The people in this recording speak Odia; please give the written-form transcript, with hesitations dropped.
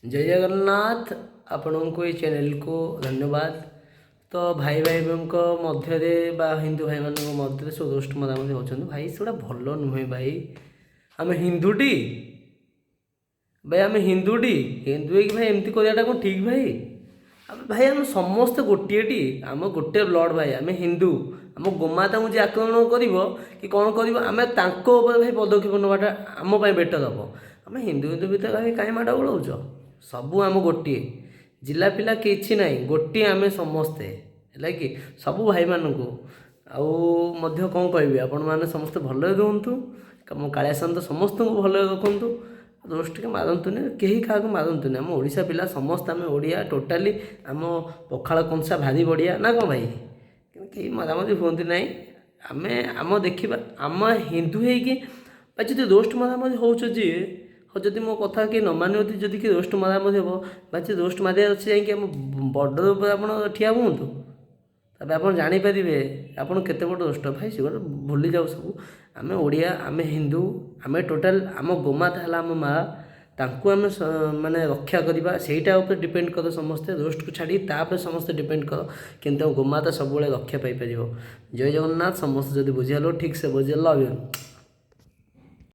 ଜୟ ଜଗନ୍ନାଥ। ଆପଣଙ୍କୁ ଏଇ ଚ୍ୟାନେଲକୁ ଧନ୍ୟବାଦ। ତ ଭାଇ ଭାଇଙ୍କ ମଧ୍ୟରେ ବା ହିନ୍ଦୁ ଭାଇମାନଙ୍କ ମଧ୍ୟରେ ସବୁ ରୋଷ୍ଟ ମରାମରି ହେଉଛନ୍ତି ଭାଇ, ସେଗୁଡ଼ା ଭଲ ନୁହେଁ ଭାଇ। ଆମେ ହିନ୍ଦୁଟି ଭାଇ, ଆମେ ହିନ୍ଦୁଟି, ହିନ୍ଦୁ ହେଇକି ଭାଇ ଏମିତି କରିବାଟା କ'ଣ ଠିକ୍ ଭାଇ? ଆମେ ଭାଇ, ଆମେ ସମସ୍ତେ ଗୋଟିଏଟି, ଆମ ଗୋଟେ ବ୍ଲଡ଼ ଭାଇ, ଆମେ ହିନ୍ଦୁ। ଆମ ଗୋମାତାଙ୍କୁ ଯିଏ ଆକ୍ରମଣ କରିବ କି କ'ଣ କରିବ, ଆମେ ତାଙ୍କ ଉପରେ ଭାଇ ପଦକ୍ଷେପ ନେବାଟା ଆମ ପାଇଁ ବେଟର୍ ହେବ। ଆମେ ହିନ୍ଦୁ ହିନ୍ଦୁ ଭିତରେ ଭାଇ କାହିଁ ମାଡ଼ ଗୋଳ ହେଉଛ? ସବୁ ଆମ ଗୋଟିଏ, ଜିଲ୍ଲା ପିଲା କିଛି ନାହିଁ, ଗୋଟିଏ ଆମେ ସମସ୍ତେ। ହେଲା କି ସବୁ ଭାଇମାନଙ୍କୁ ଆଉ ମଧ୍ୟ କ'ଣ କହିବି, ଆପଣମାନେ ସମସ୍ତେ ଭଲରେ ରୁହନ୍ତୁ। ମୋ କାଳିଆ ସାଆନ୍ତ ସମସ୍ତଙ୍କୁ ଭଲରେ ରଖନ୍ତୁ। ରୋଷ୍ଟ ଟିକେ ମାରନ୍ତୁନି, କେହି କାହାକୁ ମାରନ୍ତୁନି। ଆମ ଓଡ଼ିଶା ପିଲା ସମସ୍ତେ, ଆମେ ଓଡ଼ିଆ ଟୋଟାଲି, ଆମ ପଖାଳ କଂସା ଭାରି ବଢ଼ିଆ ନା କ'ଣ ଭାଇ? କିନ୍ତୁ କେହି ମରାମରି ହୁଅନ୍ତି ନାହିଁ। ଆମେ ଆମ ଦେଖିବା, ଆମ ହିନ୍ଦୁ ହେଇକି ବା ଯଦି ରୋଷ୍ଟ ମରାମରି ହେଉଛ ଯିଏ, ହଉ, ଯଦି ମୋ କଥା କେହି ନ ମାନିବ, ଯଦି କିଏ ରୋଷ୍ଟ ମରାମରି ହେବ ବା ଯଦି ରୋଷ୍ଟ ମାରିବାର ଅଛି, ଯାଇକି ଆମ ବର୍ଡ଼ର ଉପରେ ଆପଣ ଠିଆ ହୁଅନ୍ତୁ। ତାପରେ ଆପଣ ଜାଣିପାରିବେ ଆପଣ କେତେ ବଡ଼ ରୋଷ୍ଟ ଭାଇ। ସେଗୁଡ଼ା ଭୁଲି ଯାଉ ସବୁ। ଆମେ ଓଡ଼ିଆ, ଆମେ ହିନ୍ଦୁ, ଆମେ ଟୋଟାଲ, ଆମ ଗୋମାତା ହେଲା ଆମ ମା'। ତାଙ୍କୁ ଆମେ ମାନେ ରକ୍ଷା କରିବା, ସେଇଟା ଉପରେ ଡିପେଣ୍ଡ କର ସମସ୍ତେ। ରୋଷ୍ଟକୁ ଛାଡ଼ି ତାପରେ ସମସ୍ତେ ଡିପେଣ୍ଡ କର କିନ୍ତୁ ଆମ ଗୋମାତା ସବୁବେଳେ ରକ୍ଷା ପାଇପାରିବ। ଜୟ ଜଗନ୍ନାଥ। ସମସ୍ତେ ଯଦି ବୁଝିଗଲ, ଠିକ୍ ସେ ବୁଝିଗଲ। Love you.